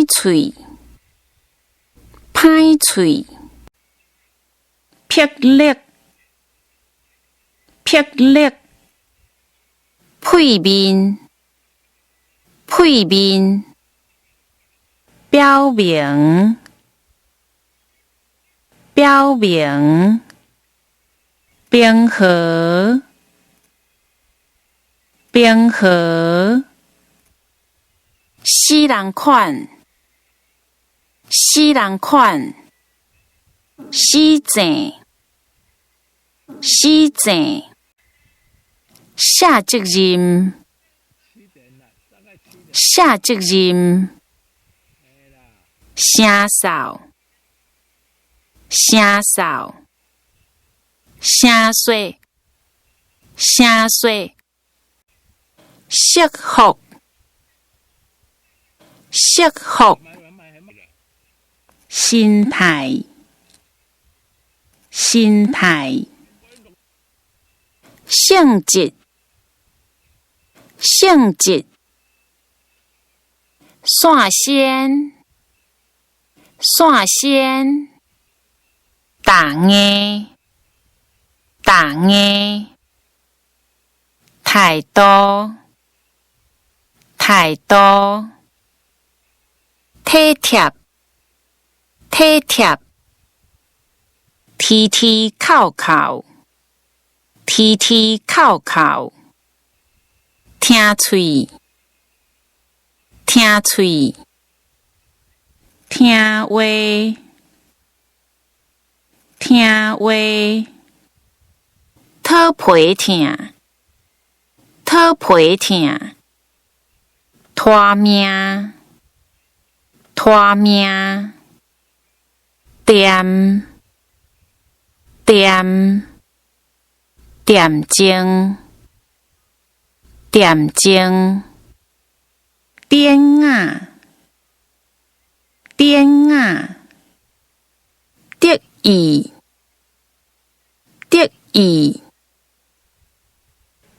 喙，歹喙，霹靂，霹靂，屁面，屁面，表明，表明，冰河，冰河，死人款，死人款，死正，死正，卸責任，卸責任，聲掃，聲掃，聲說，聲說，惜福，惜福，心態，心態，性質，性質，線先，線先，打硬，打硬，態度，態度，體貼，體貼，踢踢扣扣，踢踢扣扣，聽喙，聽喙，聽話，聽話，討皮疼，討皮疼，拖命，拖命，掂，掂，點鐘，點鐘，典雅，典雅，得意，得意，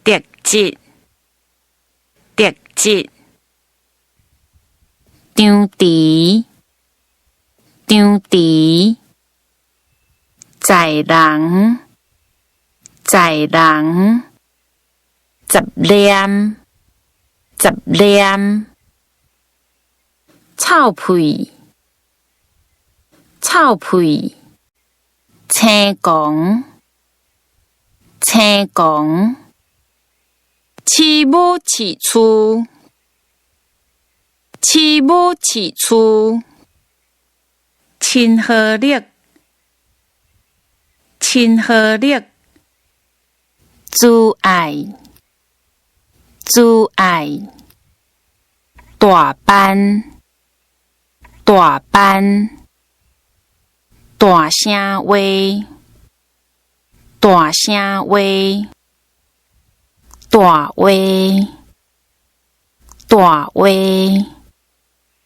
特質，特質，張弛，張弛，載人，載人，雜念，雜念，臭屁，臭屁，青狂，青狂，飼母飼厝，飼母飼厝，親和力，親和力，慈愛，慈愛，大班，大班，大聲話，大聲話，大話，大話。